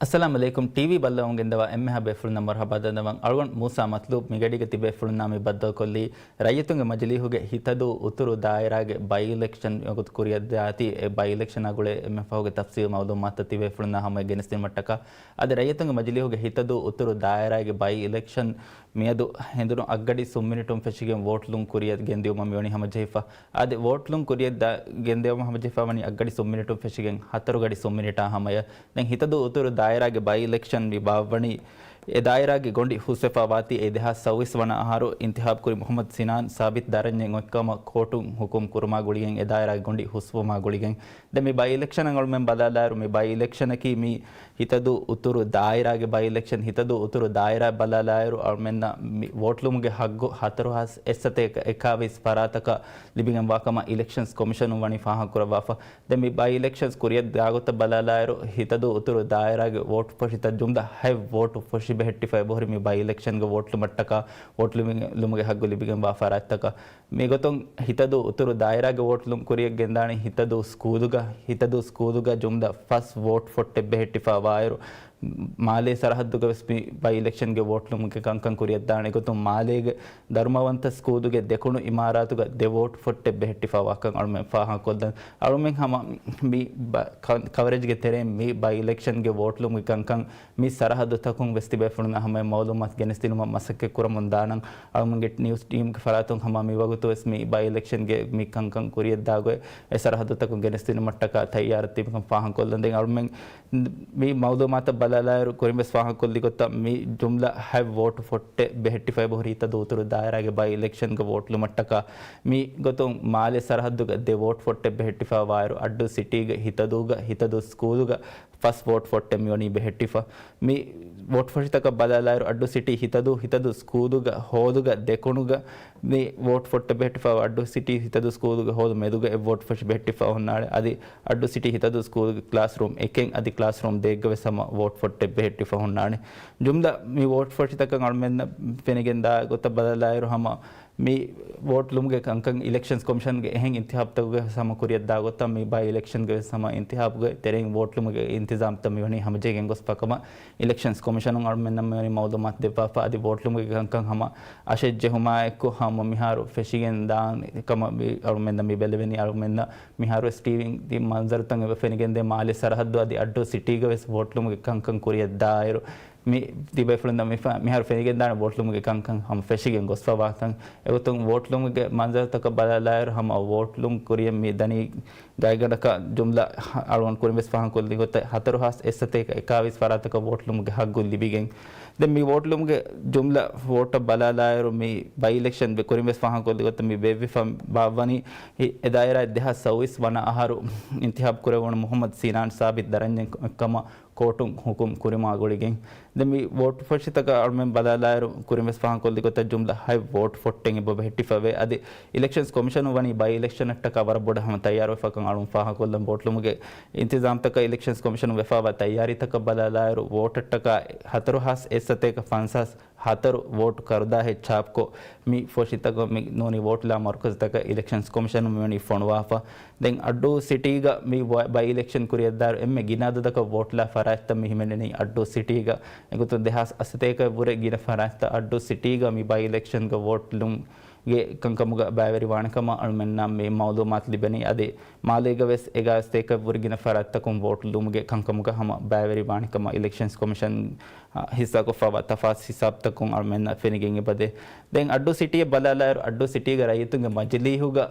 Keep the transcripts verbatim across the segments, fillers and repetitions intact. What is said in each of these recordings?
އައްސަލާމު ޢަލައިކުމް. ޓީވީ ބައްލަވަމުން ގެންދަވާ އެންމެހާ ބޭފުޅުންނަށް މަރުޙަބާ ދަންނަވަން. އަޅުގަނޑު މޫސާ މަތްލޫބް. މިގަޑީގަ ތިބޭފުޅުންނާ މި ބައްދަލުކޮށްލީ ރައްޔިތުންގެ މަޖިލީހުގެ ހިތަދޫ އުތުރު ދާއިރާގެ ބައި އިލެކްޝަން ވަގުތު ކުރިއަށްދާތީ، އެ ބައި އިލެކްޝަނާ ގުޅޭ އެންމެ ފަހުގެ ތަފްސީލް މައުލޫމާތު ތިބޭފުޅުންނާ ހަމަޔަށް ގެނެސްދިނުމަށްޓަކާ، އަދި ރައްޔިތުންގެ މަޖިލީހުގެ ހިތަދޫ އުތުރު ދާއިރާގެ ބައި އިލެކްޝަން މިއަދު ހެނދުނު އަށްގަޑި ސުންމިނިޓުން ފެށިގެން ވޯޓްލުން ކުރިއަށް ގެންދިއުމަށް މިވަނީ ހަމަޖެހިފަ. އަދި ވޯޓްލުން ކުރިއަށް ދާ-، ގެންދިއުމަށް ހަމަޖެހިފަ ވަނީ އަށްގަޑި ސުންމިނިޓުން ފެށިގެން ހަތަރު ގަޑި ސުންމިނިޓާ ހަމަޔަށް. ދެން ހިތަދޫ އުތުރު ދާއިރާގެ ބައި އިލެކްޝަން މި ބާއްވަނީ، އެ ދާއިރާގެ ގޮނޑި ހުސްވެފާ ވާތީ އެ ދެހާސް ސައުވީސް ވަނަ އަހަރު އިންތިހާބު ކުރި މުޙައްމަދު ސިނާން ސާބިތް ދަރަންޏެއް އޮތްކަމަށް ކޯޓުން ހުކުމް ކުރުމާ ގުޅިގެން އެ ދާއިރާގެ ގޮނޑި ހުސްވުމާ ގުޅިގެން. ދެން މި ބައި އިލެކްޝަނަށް އަޅުމެން ބަލާލާއިރު، މި ބައި އިލެކްޝަނަކީ މި ހިތަދޫ އުތުރު ދާއިރާގެ ބައި އިލެކްޝަން. ހިތަދޫ އުތުރު ދާއިރާ ބަލާލާއިރު، އަޅުމެންނަށް މި ވޯޓްލުމުގެ ހައްގު ހަތަރު ހާސް އެއްސަތޭކަ އެކާވީސް ފަރާތަކަށް ލިބިގެން ވާކަމަށް އިލެކްޝަންސް ކޮމިޝަނުން ވަނީ ފާހަގަކުރައްވާފަ. ދެން މި ބައި އިލެކްޝަންސް ކުރިއަށް ދާގޮތަށް ބަލާލާއިރު، ހިތަދޫ އުތުރު ދާއިރާގެ ވޯޓު ފޮށިތައް ޖުމްލަ ހަތް ވޯޓު ފޮށި ބެހެއްޓިފަ އެބަހުރި މި ބައި އިލެކްޝަންގެ ވޯޓްލުމަށްޓަކާ ވޯޓްލުމުގެ ހައްގު ލިބިގެން ވާ ފަރާތްތަކަށް. މިގޮތުން ހިތަދޫ އުތުރު ދާއިރާގެ ވޯޓްލުން ކުރިއަށް ގެންދާނީ ހިތަދޫ ސްކޫލުގަ، ހިތަދޫ ސްކޫލުގަ ޖުމްލަ ފަސް ވޯޓް ފޮށްޓެއް ބެހެއްޓިފަ ވާއިރު، މާލޭ ސަރަހައްދުގަ ވެސް މި ބައި އިލެކްޝަންގެ ވޯޓްލުމުގެ ކަންކަން ކުރިއަށްދާނެ. އެގޮތުން މާލޭގެ ދަރުމަވަންތަ ސްކޫލުގެ ދެކުނު އިމާރާތުގަ ދެ ވޯޓް ފޮށްޓެއް ބެހެއްޓިފަ ވާކަން އަޅުމެން ފާހަގަކޮށްލަން. އަޅުމެން ހަމަ މި ބަ-، ކަ-، ކަވަރޭޖްގެ ތެރެއިން މި ބައި އިލެކްޝަންގެ ވޯޓްލުމުގެ ކަންކަން މި ސަރަހައްދުތަކުން ވެސް ތިބޭފުޅުންނަށް ހަމަޔަށް މައުލޫމާތު ގެނެސްދިނުމަށް މަސައްކަތް ކުރަމުން ދާނަން. އަޅުމެންގެ ނިއުސް ޓީމްގެ ފަރާތުން ހަމަ މިވަގުތު ވެސް މި ބައި އިލެކްޝަންގެ މި ކަންކަން ކުރިއަށްދާ ގޮތް އެ ސަރަހައްދުތަކުން ގެނެސްދިނުމަށްޓަކާ ތައްޔާރަށް ތިބިކަން ފާހަގަކޮށްލަން. ދެން އަޅުމެން މި މައުލޫމާތަށް ބަލާލާއިރު، ކުރިން ވެސް ފާހަގަކޮށްލި ގޮތަށް މި ޖުމްލަ ހަތް ވޯޓު ފޮށްޓެއް ބެހެއްޓިފަ އެބަހުރި ހިތަދޫ އުތުރު ދާއިރާގެ ބައި އިލެކްޝަންގެ ވޯޓްލުމަށްޓަކާ. މި ގޮތުން މާލެ ސަރަހައްދުގަ ދެ ވޯޓް ފޮށްޓެއް ބެހެއްޓިފަ ވާއިރު، އައްޑޫ ސިޓީގެ ހިތަދޫގަ ހިތަދޫ ސްކޫލުގަ ފަސް ވޯޓް ފޮށްޓެއް މިވަނީ ބެހެއްޓިފަ. މި ވޯޓް ފޮށިތަކަށް ބަލާލާއިރު، އައްޑޫ ސިޓީ ހިތަދޫ، ހިތަދޫ ސްކޫލުގަ ހޯލުގަ ދެކުނުގަ މި ވޯޓް ފޮށްޓެއް ބެހެއްޓިފަ، އައްޑޫ ސިޓީ ހިތަދޫ ސްކޫލުގެ ހޯލު މެދުގަ އެއް ވޯޓް ފޮށި ބެހެއްޓިފަ ހުންނާނެ. އަދި އައްޑޫ ސިޓީ ހިތަދޫ ސްކޫލުގެ ކްލާސްރޫމް އެކެއް އަދި ކްލާސްރޫމް ދޭއްގަ ވެސް ހަމަ ވޯޓް ފޮށްޓެއް ބެހެއްޓިފަ ހުންނާނެ. ޖުމްލަ މި ވޯޓް ފޮށިތަކަށް އަޅުމެންނަށް ފެނިގެން ދާ ގޮތަށް ބަލާލާއިރު، ހަމަ މި ވޯޓްލުމުގެ ކަންކަން އިލެކްޝަންސް ކޮމިޝަންގެ އެހެން އިންތިހާބުތަކުގެ ހަމަ ކުރިއަށްދާ ގޮތަށް މި ބައި އިލެކްޝަންގެ ވެސް ހަމަ އިންތިހާބުގެ ތެރެއިން ވޯޓްލުމުގެ އިންތިޒާމްތައް މިވަނީ ހަމަޖެހިގެން ގޮސްފަ ކަމަށް އިލެކްޝަންސް ކޮމިޝަނުން އަޅުމެންނަށް މިވަނީ މައުލޫމާތު ދެއްވާފަ. އަދި ވޯޓްލުމުގެ ކަންކަން ހަމަ އަށެއް ޖެހުމާއެކު ހަމަ މިހާރު ފެށިގެން ދާން ކަމަށް މި އަޅުމެންނަށް މި ބެލެވެނީ. އަޅުމެންނަށް މިހާރު ވެސް ޓީވީން މަންޒަރުތައް އެބަ ފެނިގެންދޭ މާލެ ސަރަހައްދު އަދި އައްޑޫ ސިޓީގަ ވެސް ވޯޓްލުމުގެ ކަންކަން ކުރިއަށްދާއިރު، މި ތިބޭފުޅުންނަށް މި ފަ-، މިހާރު ފެނިގެންދާނެ ވޯޓްލުމުގެ ކަންކަން ހަމަ ފެށިގެން ގޮސްފަ ވާކަން. އެގޮތުން ވޯޓްލުމުގެ މަންޒަރުތަކަށް ބަލާލާއިރު، ހަމަ ވޯޓްލުން ކުރިއަށް މި ދަނީ ގާތްގަނޑަކަށް ޖުމްލަ ހަ-، އަޅުގަނޑު ކުރިން ވެސް ފާހަގަކޮށްލި ގޮތަށް ހަތަރު ހާސް އެއްސަތޭކަ އެކާވީސް ފަރާތަކަށް ވޯޓްލުމުގެ ހައްގު ލިބިގެން. ދެން މި ވޯޓްލުމުގެ ޖުމްލަ ވޯޓަށް ބަލާލާއިރު، މި ބައި އިލެކްޝަން ކުރިން ވެސް ފާހަގަކޮށްލި ގޮތަށް މި ބޭއްވިފަ ބާއްވަނީ އެ ދާއިރާ ދެހާސް ސައުވީސް ވަނަ އަހަރު އިންތިހާބު ކުރެވުނު މުޙައްމަދު ސީނާން ސާބިތް ދަރަންޏެއް ކަމަށް ކޯޓުން ހުކުމް ކުރުމާ ގުޅިގެން. ދެން މި ވޯޓް ފޮށިތަކަށް އަޅުމެން ބަލާލާއިރު، ކުރިން ވެސް ފާހަގަކޮށްލި ގޮތަށް ޖުމްލަ ހަތް ވޯޓް ފޮށްޓެއް އެބަ ބެހެއްޓިފަވޭ. އަދި އިލެކްޝަންސް ކޮމިޝަނުން ވަނީ ބައި އިލެކްޝަނަށްޓަކާ ވަރަށް ބޮޑަށް ހަމަ ތައްޔާރުވެފަކަން އަޅުން ފާހަގަކޮށްލަން. ވޯޓްލުމުގެ އިންތިޒާމްތަކަށް އިލެކްޝަންސް ކޮމިޝަނުން ވެފަވާ ތައްޔާރީތަކަށް ބަލާލާއިރު، ވޯޓަށްޓަކާ ހަތަރު ހާސް އެއްސަތޭކަ ފަންސާސް ހަތަރު ވޯޓު ކަރުދާހެއް ޗާޕްކޮށް، މި ފޮށިތަކަށް މި ނޫނީ ވޯޓުލާ މަރުކަޒުތަކަށް އިލެކްޝަންސް ކޮމިޝަނުން މިވަނީ ފޮނުވާފަ. ދެން އައްޑޫ ސިޓީގަ މި ބަ-، ބައި އިލެކްޝަން ކުރިއަށްދާއިރު އެންމެ ގިނަ އަދަދަކަށް ވޯޓުލާ ފަރާތްތައް މި ހިމެނެނީ އައްޑޫ ސިޓީގަ. އެގޮތުން ދެހާސް އަށްސަތޭކައަށް ވުރެ ގިނަ ފަރާތްތައް އައްޑޫ ސިޓީގަ މި ބައި އިލެކްޝަންގަ ވޯޓުލުން ގެ ކަންކަމުގަ ބައިވެރިވާނެ ކަމަށް އަޅުމެންނަށް މި މައުލޫމާތު ލިބެނީ. އަދި މާލޭގަ ވެސް އެގާސްތޭކަ ވުރި ގިނަ ފަރާތްތަކުން ވޯޓު ލުމުގެ ކަންކަމުގަ ހަމަ ބައިވެރިވާނެ ކަމަށް އިލެކްޝަންސް ކޮމިޝަން، އަ، ހިއްސާކޮށްފައިވާ ތަފާސް ހިސާބުތަކުން އަޅުމެންނަށް ފެނިގެން އެބަދޭ. ދެން އައްޑޫ ސިޓީއަށް ބަލާލާއިރު، އައްޑޫ ސިޓީގަ ރައްޔިތުންގެ މަޖިލީހުގަ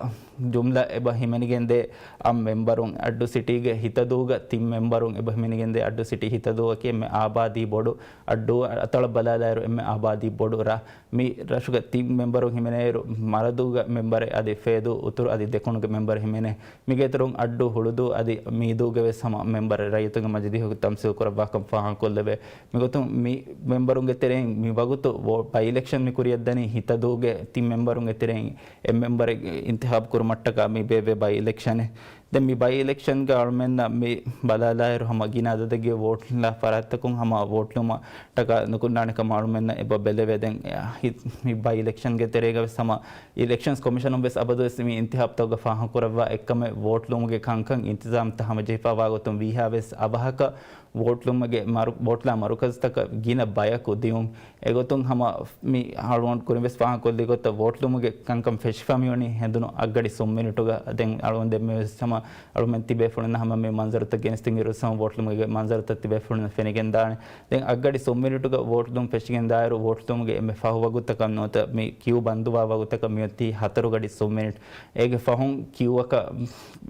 ޖުމްލަ އެބަ ހިމެނިގެންދޭ އަށް މެމްބަރުން، އައްޑޫ ސިޓީގެ ހިތަދޫގަ ތިން މެމްބަރުން އެބަ ހިމެނިގެންދޭ. އައްޑޫ ސިޓީ ހިތަދޫއަކީ އެންމެ އާބާދީ ބޮޑު އައްޑޫ، އަތޮޅަށް ބަލާލާއިރު އެންމެ އާބާދީ ބޮޑު ރަށް. މި ރަށުގެ ތިން މެމްބަރުން ހިމެނޭއިރު، މަރަދޫގެ މެމްބަރެއް އަދި ފޭދޫ އުތުރު އަދި ދެކުނުގެ މެމްބަރެއް ހިމެނޭ. މީގެ އިތުރުން އައްޑޫ ހުޅުދޫ އަދި މީދޫގެ ވެސް ހަމަ މެމްބަރެއް ރައްޔިތުންގެ މަޖިލީހުގެ ތަމްސީލް ކުރައްވާކަން ފާހަގަކޮށްލެވޭ. މިގޮތުން މި މެމްބަރުންގެ ތެރެއިން މި ވަގުތު ވޯ-، ބައި އިލެކްޝަން މި ކުރިއަށްދަނީ ހިތަދޫގެ ތިން މެމްބަރުންގެ ތެރެއިން އެއް މެމްބަރެއް އިންތިހާބު ކުރުމަށްޓަކާ މި ބޭއްވޭ ބައި އިލެކްޝަނެއް. ދެން މި ބައި އިލެކްޝަންގަ އަޅުމެންނަށް މި ބަލާލާއިރު ހަމަ ގިނަ އަދަދެއްގެ ވޯޓް ލާ ފަރާތްތަކުން ހަމަ ވޯޓް ލުމަށްޓަކާ ނުކުންނާނެ ކަމަށް އަޅުމެންނަށް އެބަ ބެލެވޭ. ދެން އެ، ހި-، މި ބައި އިލެކްޝަންގެ ތެރޭގަ ވެސް ހަމަ އިލެކްޝަންސް ކޮމިޝަނުން ވެސް އަބަދުވެސް މި އިންތިހާބްތަކުގަ ފާހަގަކުރައްވާ އެއްކަމެއް ވޯޓް ލުމުގެ ކަންކަން އިންތިޒާމްތައް ހަމަޖެހިފައިވާ ގޮތުން ވީހާވެސް އަވަހަކަށް ވޯޓް ލުމުގެ މަރު-، ވޯޓްލާ މަރުކަޒުތަކަށް ގިނަ ބަޔަކު ދިޔުން. އެގޮތުން ހަމަ މި އަޅުގަނޑު ކުރިން ވެސް ފާހަގަކޮށްލި ގޮތަށް ވޯޓް ލުމުގެ ކަންކަން ފެށިފަ މިވަނީ ހެނދުނު އަށްގަޑި ސުން މިނިޓުގަ. ދެން އަޅުގަނޑު ދެންމެ ވެސް ހަމަ އަޅުމެން ތިބޭފުޅުންނަށް ހަމަ މި މަންޒަރުތައް ގެނެސްދިން އިރު ވެސް ހަމަ ވޯޓް ލުމުގެ މަންޒަރުތައް ތިބޭފުޅުންނަށް ފެނިގެން ދާނެ. ދެން އަށްގަޑި ސުން މިނިޓުގަ ވޯޓް ލުމް ފެށިގެން ދާއިރު ވޯޓް ލުމުގެ އެންމެ ފަހު ވަގުތަކަށް ނުވަތަ މި ކިޔޫ ބަންދުވާ ވަގުތަކަށް މިއޮތީ ހަތަރު ގަޑި ސުން މިނިޓް. އޭގެ ފަހުން ކިޔޫއަކަށް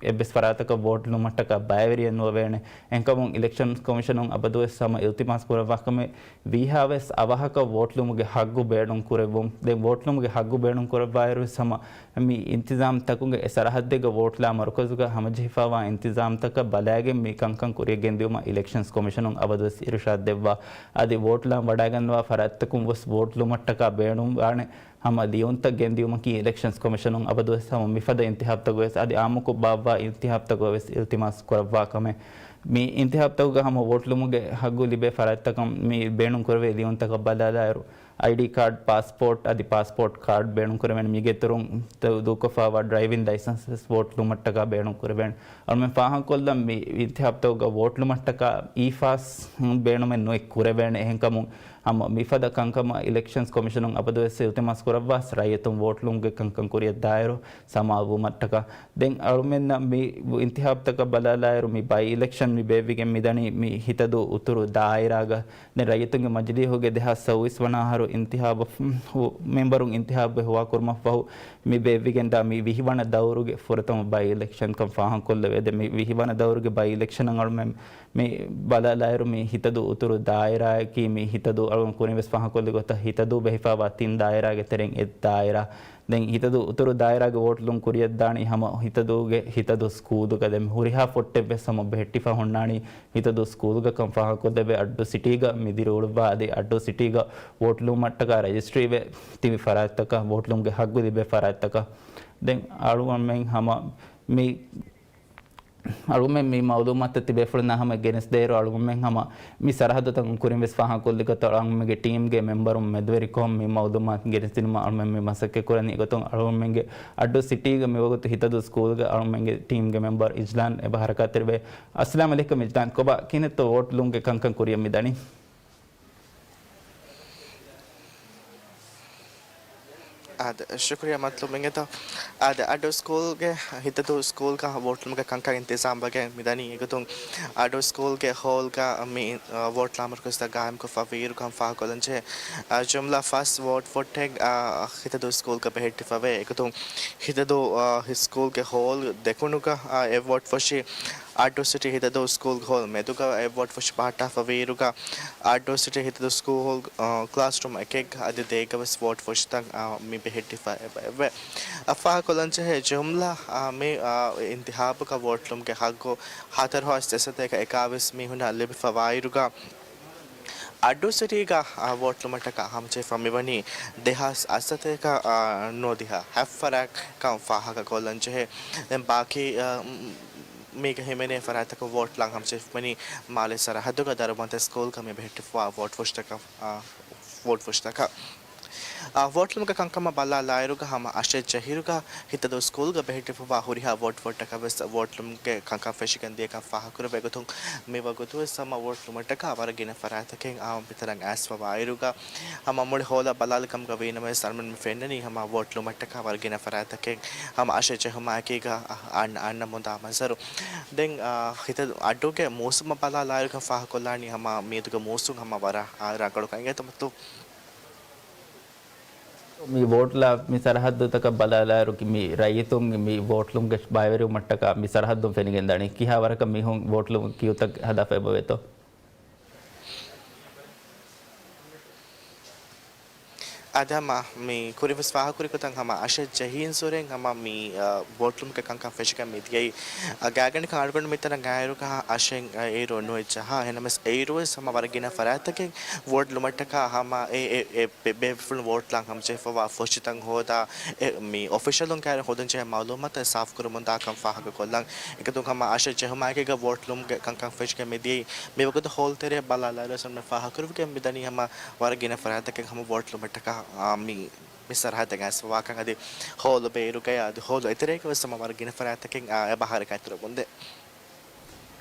އެއްވެސް ފަރާތަކަށް ވޯޓް ލުމަށްޓަކާ ބައިވެރިއެއް ނުވެވޭނެ. އެހެންކަމުން އިލެކްޝަން ކޮމިޝަނުން އަބަދުވެސް ހަމަ އިލްތިމާސް ކުރައްވާ ކަމެއް ވީހާވެސް އަވަހަކަށް ވޯޓް ލުމުގެ ހައްގު ބޭނުން ކުރެއްވުން. ދެން ވޯޓް ލުމުގެ ހައްގު ބޭނުން ކުރައްވާއިރު ވެސް ހަމަ މި އިންތިޒާމް ތަކުގެ އެ ސަރަހައްދެއްގަ ވޯޓްލާ މަރުކަޒުގަ ހަމަޖެހިފައިވާ އިންތިޒާމްތަކަށް ބަލާގެން މި ކަންކަން ކުރިޔަށް ގެންދިއުމަށް އިލެކްޝަންސް ކޮމިޝަނުން އަބަދުވެސް އިރުޝާދް ދެއްވާ. އަދި ވޯޓްލާން ވަޑައިގަންނަވާ ފަރާތްތަކުން ވެސް ވޯޓް ލުމަށްޓަކާ ބޭނުންވާނެ ހަމަ ލިޔުންތައް ގެންދިއުމަކީ އިލެކްޝަންސް ކޮމިޝަނުން އަބަދުވެސް ހަމަ މިފަދަ އިންތިހާބްތަކުގަވެސް އަދި އާއްމުކޮށް ބާއްވާ އިންތިހާބްތަކުގަވެސް އިލްތިމާސް ކުރައްވާ ކަމެއް. މި އިންތިހާބްތަކުގަ ހަމަ ވޯޓް ލުމުގެ ހައްގު ލިބޭ ފަރާތްތަކަށް މި ބޭނުން ކުރެވޭ ލިޔުންތަކަށް ބަލާލާއިރު، އައިޑީ ކާޑް، ޕާސްޕޯޓް އަދި ޕާސްޕޯޓް ކާޑް ބޭނުން ކުރެވޭނެ. މީގެ އިތުރުން ދޫކޮށްފައިވާ ޑްރައިވިން ލައިސަންސް ވެސް ވޯޓް ލުމަށްޓަކާ ބޭނުން ކުރެވޭނެ. އަޅުމެން ފާހަގަކޮށްލަން މި އިންތިހާބްތަކުގަ ވޯޓް ލުމަށްޓަކާ އީ ފާސް ބޭނުމެއް ނުވެ ކުރެވޭނެ. އެހެންކަމުން ހަމަ މިފަދަ ކަންކަމަށް އިލެކްޝަންސް ކޮމިޝަނުން އަބަދުވެސް އިލްތިމާސް ކުރައްވާސް ރައްޔިތުން ވޯޓް ލުމުގެ ކަންކަން ކުރިޔަށް ދާއިރު ސަމާލުވުމަށްޓަކާ. ދެން އަޅުމެންނަށް މި އިންތިހާބްތަކަށް ބަލާލާއިރު މި ބައި އިލެކްޝަން މި ބޭއްވިގެން މިދަނީ މި ހިތަދޫ އުތުރު ދާއިރާގަ. ދެން ރައްޔިތުންގެ މަޖިލީހުގެ ދެހާސް ސައުވީސް ވަނަ އަހަރު އިންތިހާބު މެމްބަރުން އިންތިހާބު ހުވާކުރުމަށްފަހު މި ބޭއްވިގެންދާ މި ވިހިވަނަ ދައުރުގެ ފުރަތަމަ ބައި އިލެކްޝަންކަން ފާހަގަކޮށްލެވޭ. ދެން މި ވިހިވަނަ ދައުރުގެ ބައި އިލެކްޝަނަށް އަޅުމެން މި ބަލާލާއިރު މި ހިތަދޫ އުތުރު ދާއިރާއަކީ މި ހިތަދޫ އަޅުން ކުރިން ވެސް ފާހަގަކޮށްލި ގޮތަށް ހިތަދޫ ބެހިފައިވާ ތިން ދާއިރާގެ ތެރެއިން އެއް ދާއިރާ. ދެން ހިތަދޫ އުތުރު ދާއިރާގެ ވޯޓް ލުން ކުރިޔަށްދާނީ ހަމަ ހިތަދޫގެ ހިތަދޫ ސްކޫލުގަ. ދެން ހުރިހާ ފޮއްޓެއް ވެސް ހަމަ ބެހެއްޓިފަ ހުންނާނީ ހިތަދޫ ސްކޫލުގަ ކަން ފާހަގަކޮށްލެވޭ. އައްޑޫ ސިޓީގަ މި ދިރިއުޅުއްވާ އަދި އައްޑޫ ސިޓީގަ ވޯޓް ލުމަށްޓަކާ ރަޖިސްޓްރީވެ ތިބި ފަރާތްތަކަށް ވޯޓް ލުމުގެ ހައްގު ލިބޭ ފަރާތްތަކަށް. ދެން އަޅުގަނޑުމެން ހަމަ މި އަޅުގަނޑުމެން މި މައުލޫމާތު ތިބޭފުޅުންނާ ހަމަ ގެނެސްދޭއިރު، އަޅުގަނޑުމެން ހަމަ މި ސަރަހައްދުތަކުން ކުރިން ވެސް ފާހަގަކޮށްލި ގޮތަށް އަޅުގަނޑުމެންގެ ޓީމްގެ މެމްބަރުން މެދުވެރިކޮށް މި މައުލޫމާތު ގެނެސްދިނުމަށް އަޅުގަނޑުމެން މި މަސައްކަތް ކުރަނީ. އެގޮތުން އަޅުގަނޑުމެންގެ އައްޑޫ ސިޓީގަ މިވަގުތު ހިތަދޫ ސްކޫލްގަ އަޅުގަނޑުމެންގެ ޓީމްގެ މެމްބަރު އިޖްލާން އެބަ ހަރަކާތްތެރިވޭ. އައްސަލާމް އަލައިކުމް އިޖްލާން، ކޮބާ ކިހިނެއްތޯ ވޯޓް ލުމުގެ ކަންކަން ކުރިޔަށް މިދަނީ؟ އާދެ، ޝުކުރިއްޔާ މަތްލޫބު އިނގޭތޯ. އާދެ، އައްޑޫ ސްކޫލްގެ ހިތަދޫ ސްކޫލްގަ ވޯޓް ލުމުގެ ކަންކަން އިންތިޒާމް ވެގެން މިދަނީ. އެގޮތުން އައްޑޫ ސްކޫލްގެ ހޯލްގަ މި، އަ، ވޯޓް ލާމަރުކަޒުތައް ގާއިމްކޮށްފަ ވީއިރު ކަން ފާހަގަކޮށްލަންޖެހޭ. އަ، ޖުމްލަ ފަސް ވޯޓް ފޮއްޓެއް، އަ، ހިތަދޫ ސްކޫލްގަ ބެހެއްޓިފަވޭ. އެގޮތުން ހިތަދޫ، އަ، ސްކޫލްގެ ހޯލް ދެކުނުގަ، އަ، އެއް ވޯޓް ފޮށި އައްޑޫ ސިޓީ ހިތަދޫ ސްކޫލް ހޯލް މެދުގަ އެއް ވޯޓް ފޮށި ބަހައްޓާފަވިއިރުގަ، އައްޑޫ ސިޓީ ހިތަދޫ ސްކޫލް ހޯލް، އާ، ކްލާސްރޫމް އެކެއްގަ އަދި ދޭއްގަ ވެސް ވޯޓް ފޮށިތައް، އާ، މި ބެހެއްޓިފަ އެބަ އެވެ. އަ، ފާހަގަކޮށްލަންޖެހޭ ޖުމްލަ، އާ، މި، އާ، އިންތިހާބުގަ ވޯޓްލުމުގެ ހައްގު ހަތަރު ހާސް ދެސަތޭކަ އެކާވީސް މީހުންނަށް ލިބިފަވާއިރުގަ، އައްޑޫ ސިޓީގަ، އާ، ވޯޓްލުމަށްޓަކާ ހަމަޖެހިފަ މިވަނީ ދެހާސް އަށްސަތޭކަ، އާ، ނުވަދިހަ ހަތް ފަރާތްކަން ފާހަގަކޮށްލަންޖެހޭ. ދެން ބާކީ، އާ، މީގަ ހިމެނޭ ފަރާތްތަކުން ވޯޓް ލާން ހަމަޖެހިފަވަނީ މާލެ ސަރަހައްދުގަ ދަރުމަތެ ސްކޫލްގަ މި ބެހެއްޓިފަވާ ވޯޓް ފޮށިތަކަށް، އާ، ވޯޓް ފޮށިތަކަށް. އާ، ވޯޓް ލުމުގެ ކަންކަމަށް ބަލާލާއިރުގަ ހަމަ އަށެއް ޖެހިއިރުގަ ހިތަދޫ ސްކޫލްގަ ބެހެއްޓިފަވާ ހުރިހާ ވޯޓް ފޮށިތަކަށް ވެސް ވޯޓް ލުމުގެ ކަންކަން ފެށިގެން ދިޔަކަން ފާހަގަކުރެވޭ. އެގޮތުން މިވަގުތު ވެސް ހަމަ ވޯޓް ލުމަށްޓަކާ ވަރަށް ގިނަ ފަރާތްތަކެއް އާއްމު ބިތަރަށް އައިސްފަވާއިރުގަ ހަމަ މުޅި ހޯލަށް ބަލާލި ކަމުގަ ވީނަމަވެސް އަޅުމެން މި ފެންނަނީ ހަމަ ވޯޓް ލުމަށްޓަކާ ވަރަށް ގިނަ ފަރާތްތަކެއް ހަމަ އަށެއް ޖެހުމާއެކީގަ އަންނަ، އަންނަ މުދާ މަންޒަރު. ދެން، އާ، ހިތަދޫ އައްޑޫގެ މޫސުމަށް ބަލާލާއިރުގަ ފާހަގަކޮށްލާނީ ހަމަ މިއަދުގެ މޫސުން ހަމަ ވަރަށް، އާ، ރަނގަޅުކަން އިނގޭތަ މަތު. މި ވޯޓްލާ މި ސަރަހައްދުތަކަށް ބަލާލާއިރު މި ރައްޔިތުން މި ވޯޓްލުމުގެ ބައިވެރިވުމަށްޓަކާ މި ސަރަހައްދުން ފެނިގެންދާނީ ކިހާ ވަރަކަށް މީހުން ވޯޓްލުމުގެ ކިޔޫތައް ހަދާފަ އެބަވޭތޯ؟ އަދި ހަމަ މި ކުރިން ވެސް ފާހަގަކުރި ގޮތަށް ހަމަ އަށެއް ޖެހި އިންސުރެން ހަމަ މި، އަ، ވޯޓް ލުމުގެ ކަންކަން ފެށިގެން މި ދިޔައީ. އަ، ގާތްގަނޑަކަށް އަޅުގަނޑު މިތަނަށް އައިއިރުގަ އަށެއް އައިއިރު ނުވެއްޖެހާ. އެހެންނަމަވެސް އެއިރު ވެސް ހަމަ ވަރަށް ގިނަ ފަރާތްތަކެއް ވޯޓް ލުމަށްޓަކާ ހަމަ އެ، އެ، އެ ބޭ-، ބޭފުޅުން ވޯޓް ލާން ހަމަޖެހިފައިވާ ފޮށިތައް ހޯދާ، އެ، މި އޮފިޝަލުން ކައިރިން ހޯދަންޖެހޭ މައުލޫމާތު ސާފުކުރަމުންދާކަން ފާހަގަކޮށްލަން. އެކަމު ހަމަ އަށެއް ޖެހުމާއެކީގަ ވޯޓް ލުމުގެ ކަންކަން ފެށިގެން މިދިޔައީ. މިވަގުތު ހޯލް ތެރެއަށް ބަލާލާއިރު ވެސް އަޅުގަނޑުމެން ފާހަގަކުރެވިގެން މިދަނީ ހަމަ ވަރަށް ގިނަ ފަރާތްތަކެއް ހަމަ ވޯޓް ލުމަށްޓަކާ، އާ، މި، މި ސަރަހައްދަށް އައިސްފަވާކަން. އަދި ހޯލު ބޭރުގައި އަދި ހޯލު އެތެރޭގަ ވެސް ހަމަ ވަރަށް ގިނަ ފަރާތްތަކެއް، އާ، އެބަ ހަރަކާތްތެރިވަމުންދޭ.